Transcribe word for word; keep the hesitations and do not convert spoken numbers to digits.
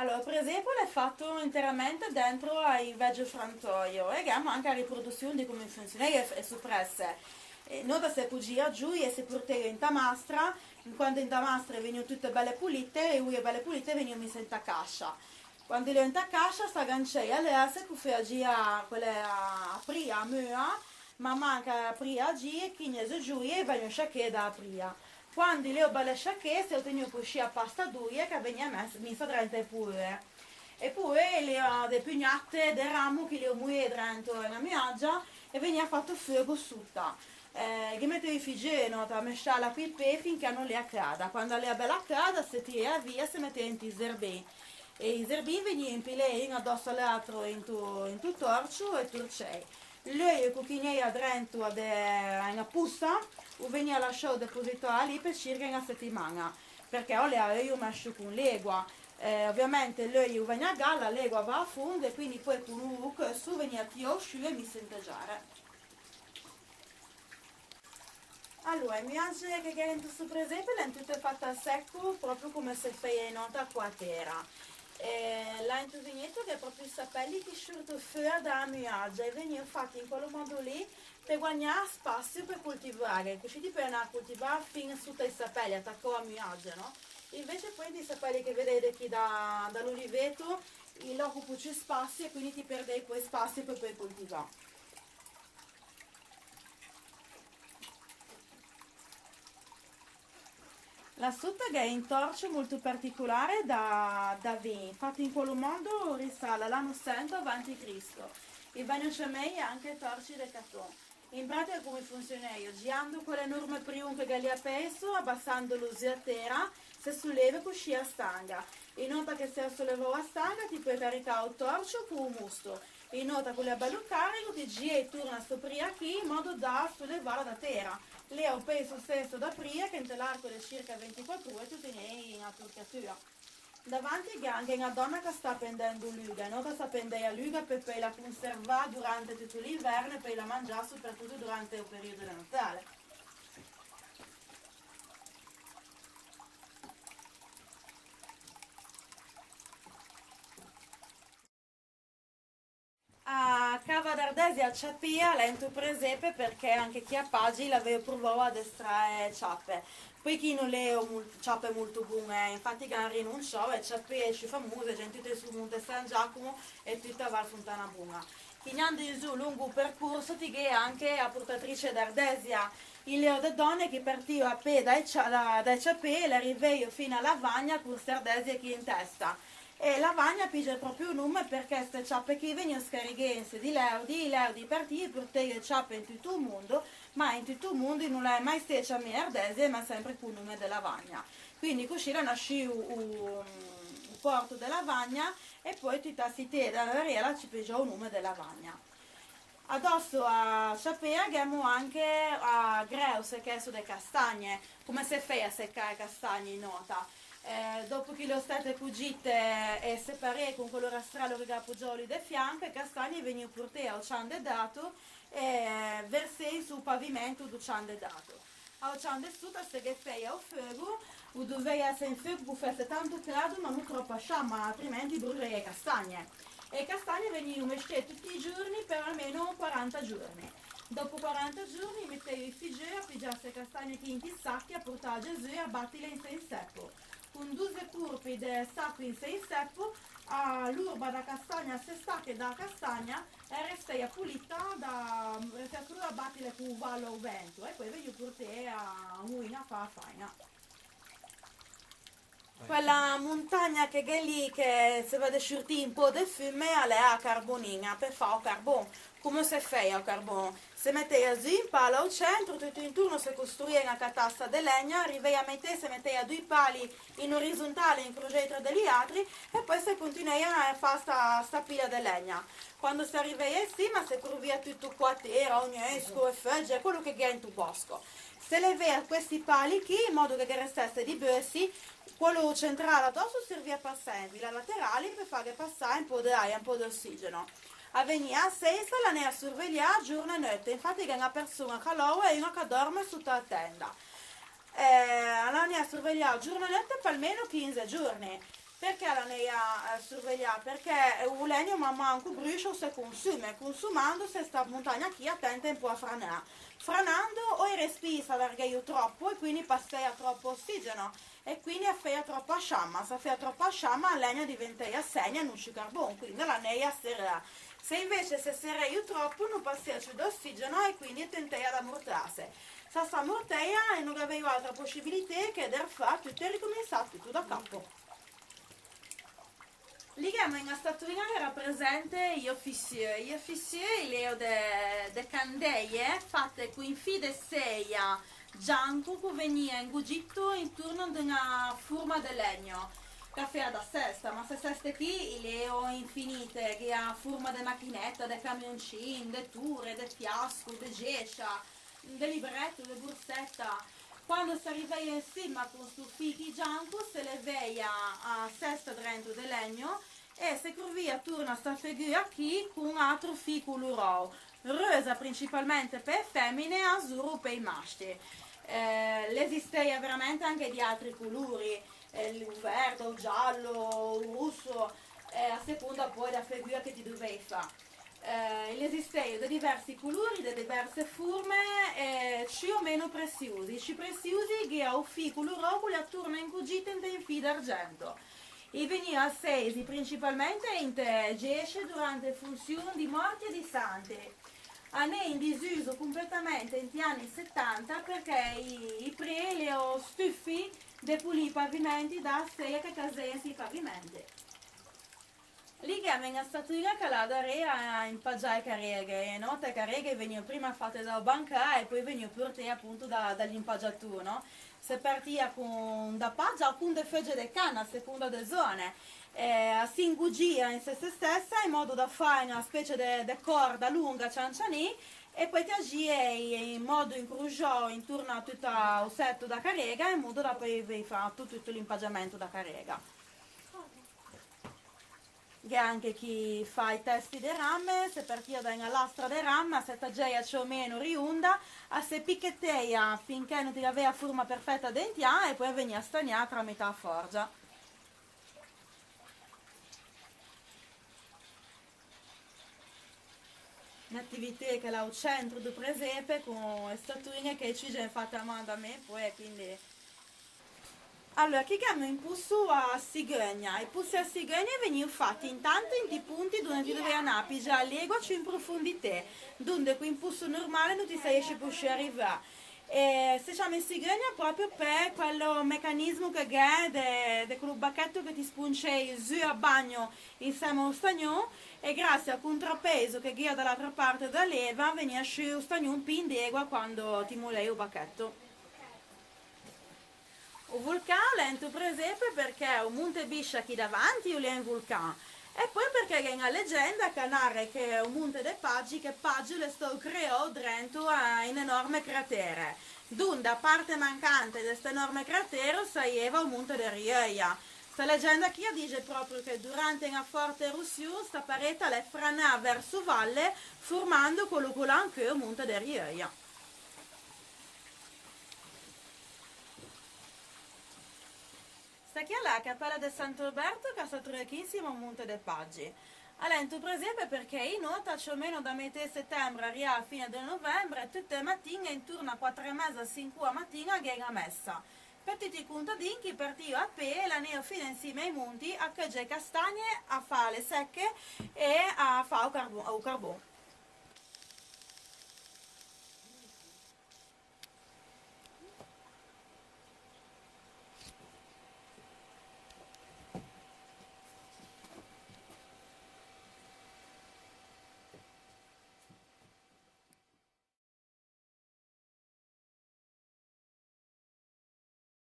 Alora, o presepio o l'é fato interamente dentro a un vegio frantoio, e gh'emo anche a riproduzion de come funzioneie e, e sopresse. E nô da se cogìo a gioie e se porteio inta mastra, quando inta mastra e vegnio tute belle polite, e oie belle polite e vegnio mise inta cascia. Quando e l'é inta cascia, se agancea a leasse co feagia quelle a, a pria, a meua, ma manca a pria a gî, e chì e gnoie e vegnio sciacchee da a pria. Quando e l'é belle sciacchee, se o tegnio coscì a pasta d'oie che a vegnea mes-, misa drento e poee. E poee e l'ea de pugnate de ramo che e l'ea moee drento unna muagia e vegnea fato feugo sota. Eh, ghe metteio i figgeu, no, da mesciâla coi pê finché a no l'ea crada. Quando a l'ea bella crada, se tirea via, se mettea inti zerbin. E i zerbin vegnio impilei un adosso a l'atro into, into torcio e torcei. L'euio che o cogneia drento a de, a unna posa, o vegnea lasciou depositâ lì pe circa unna settimana, perché o l'ea euio mescio con l'egua. Eh, ovviamente l'euio o vegnea a galla, l'egua a va a fondo, e quindi poei con o ceusso o vegnea tiou sciù e miso inte giare. Alora, e muagie che gh'é inte sto presepio e l'é tute fate a seco, proprio come se feia e nòta co a tera. E là into vigneto gh'é proprio i sapeli che sciorto feua da a muagia e vegnio fati in quello modo lì pe guagnâ spasio pe coltivare, coscì ti peu anâ a coltivâ fin sota i sapeli, attacou a muagia, no? Invece poei inte i sapeli che vedete chì da, da l'oliveto, i l'ocupo ciù spasio e quindi ti perdei poei spasio pe, pe coltivâ. Là sota gh'é un torcio molto particolare da, da vin, fato in quello modo risale a l'anno sento avanti Cristo. I vegno ciamei anche torci de Caton. In pratica come funzioneio? Giando quell'enorme prion che gh'é lì apeiso, abbassandolo zu a tera, se soleve coscì a stanga. In nòta che se à solevou a stanga, ti peu caricâ o torcio co o mosto. In nòta che o l'é bello carico, ti gii torna sto pria chì, in modo da solevâla da tera. L'ea o peiso stesso da pria che inte l'arco de circa ventiquattr'ore ti o tegnei in atorchiatua. Davanti gh'é anche unna dònna che a sta pendendo luga, no? Che a sta pendei a luga pe poeila conservâ durante tuto l'inverno e poeila mangiâ sopratuto durante o periodo de Natale. A cava d'ardesia ciapea a l'é into presepe, perché anche chì a Pagi l'aveio provou a destrâ e ciape. Poei chì no l'eo mol-, ciape molto boñe, infati gh'an rinonciou, e ciapee ciù famose, e xe tute su Monte San Giacomo e tuta Val Fontana Bona. Chì gnando in zu longo o percorso, ti gh'ee anche a portatrice d'ardesia, un leo de dònne che partio a pê da-e cia-, da, da-e ciapee e l'arriveio fin a Lavagna co ste ardesie chì in testa. E Lavagna a pige proprio o nome perché ste ciape chì vegnio scarighee in sedi leudi, i leudi partio e porteio e ciape in tuto o mondo, ma in tuto o mondo no l'é mai stee ciamee ardesie, ma sempre co o nome de Lavagna. Quindi coscì l'é nasciuo o, o porto de Lavagna e poei tuta a citê da Ariela a se pigiou o nome de Lavagna. Adosso a ciapea gh'emo anche a greuse, che xe de castagne, come se feia a secâ e castagne in nòta. Eh, dopo che le ò stete cogite e separee con quello rastrello che gh'à pogiou lì de fianco, e castagne vegnio portee a-o cian de dato e versee in su o pavimento do cian de dato. A-o cian de sota se ghe feia o feugo, o doveia esse un feugo che o fesse tanto crado ma no tròpo sciammo, altrimenti o bruxeia e castagne. E e castagne vegnio mesciee tuti i giorni pe almeno quaranta giorni. Dopo quaranta giorni i meteio i figgeu a pigiâse e castagne chì inti sachi, a portâ a Gesù e a batile in se un seppo. Con doze corpi de saco in se un seppo, a, l'orba da castagna se stache da castagna e a resteia polita, da, resteia solo da batile co-o valo a-o vento, e poei vegnio portee a moin a fâ a faina. Quella montagna che gh'é lì, che se vede sciortî un pô de fume, a l'é a Carboniña, pe fâ o carbon. Comme se feia o carbon? Se meteia zu un palo a-o centro, tuto intorno se costruìa unna catassa de legna, riveia a metê, se meteia doi pali in orizontale incroxei tra de liatri e poei se continueia a fâ sta, sta pila de legna. Quando se riveia in sima se crovia tuto co a tera, o gneuccio, e feuge, quello che gh'é into bosco. Se leveia questi pali chì in modo che ghe restesse di beussi, quello centrale adosso servia par senti, la laterale pe fâghe passâ un pô de aia, un pô de ossigeno. A vegnea a sesta, a l'aneia a sorvegliâ giorno e neutte, infati gh'é unna persona ch'a loua e uña ch'a dorme sota a tenda. Eh, a l'aneia a sorvegliâ giorno e neutte pe almeno chinze giorni. Perché a l'é meia, eh, survegliâ? Perché o legno man man ch'o bruscia o se consume, consumandose sta montagna chì a tende un pò à franâ. Franando, o i respî s'allargheio tròpo e quindi passeia tròpo ossigeno e quindi a feia tròpa sciamma. S'a feia tròpa sciamma, a legna a diventeia segna e no ciù carbon, quindi a l'é meia serâ. Se invece se sereio tròpo, no passeia ciù d'ossigeno e quindi e tenteia d'amortâse. S'a s'amorteia, e no gh'aveio atra possibilitæ che de rifâ tuto e ricominsâ tuto da capo. Lì gh'emmo unna statuiña che a rapresente i officieux. I officieux i leo de, de candeie fate co un fî de seia gianco che o vegnìa ingugito intorno de unna forma de legno, che a fea da sesta, ma ste seste chì i leo infinite, gh'ea a forma de machineta, de camioncin, de tore, de fiasco, de gescia, de libreto, de borsetta. Quando s'arriveia in sima con sto fî chì gianco, se leveia a sesta drento de legno e se crovia atorno a sta figua chì con un atro fî colorou, rosa principalmente pe-e femine, asoro pe-i mascci. Eh, l'esisteia veramente anche di atri colori, eh, o verdo, o giallo, o rosso, eh, a seconda poi da figua che ti dovei fâ. Eh, i l'esisteio de diversi colori, de diverse forme, eh, ciù o meno preçiosi. I ciù preçiosi gh'ea o fî colorou che o l'ea torna ingugito inte un fî d'argento. I vegnìa sesi principalmente inte gesce durante e fonçion di morti e di santi. A n'é in disuso completamente inti anni setanta perché i, i prei i leo stufi de polî i pavimenti da-a seia che a caseia inti pavimenti. Lì gh'emmo unna statuiña che a l'à da rê à impagiâ e careghe, e no? E careghe e vegnìo prima fate da-o bancâ e poi vegnìo portee aponto da, da l'impagiatô, no? Se partìa con da pagia o con de feuje de cana, a seconda de zone. E a s'ingugia in se, se stessa in modo da fâ unna specie de, de corda longa cian cianin e poi ti a gii in modo incroxou intorno a tuto o seto da carega, in modo da poi fâ tuto, tuto l'impagiamento da carega. Gh'é anche chi fa i testi de rame, se partìa da unna lastra de rame, a se tageia ciù o meno rionda, a se picheteia finché no ti gh'avei a forma perfeta de intiâ e poi a vegnìa stagnâ tramitâ a forgia. Un'ativitæ che a l'é a-o centro do presepe, con e statuiñe che e ciuxe fate à man da me, poee, quindi. Aloa, chì gh'emmo un posso a çigheugna. I possi a çigheugna i vegnìo fati intanto inti ponti dove ti dovei anâ à pigiâ l'egua ciù in profonditæ, donde co un posso normale no ti saiessi posciuo rivâ. E se ciame çigheugna proprio pe quello mecanismo che gh'é de, de quello bacheto che ti sponcei zu à bagno insema a-o stagnon, e grasie a-o contrapeiso che gh'ea da l'atra parte da l'eva, vegnìa sciù o stagnon pin d'egua quando ti molei o bacheto. O volcan o l'é into presepe perché o Monte Biscia chì davanti o l'é un volcan, e poi perché gh'é unna legenda ch'a narre che o Monte de Paggi, che Paggi o l'é stao creou drento à un enorme cratere, donde a parte mancante de st'enorme cratere o saieiva o Monte de Rieuia. Sta legenda chì a dixe proprio che durante unna forte erossion sta parete a l'é franâ verso valle, formando quello ch'o l'à ancheu o Monte de Rieuia. Sta chì a l'é a capella de San Roberto, che a se troua chì insima a-o Monte de Paggi. A l'é into presepe perché i nota ciù o meno da metê setembre à rià a fine de novembre, tute e matiñe intorno à quatro e meza, cinque a matiña gh'é unna messa. Pe tuti i contadin chì partìo à pê e l'aneio fin insima ai monti à cheugge e castagne, à fâle seche e à fâ o carbon, o carbon.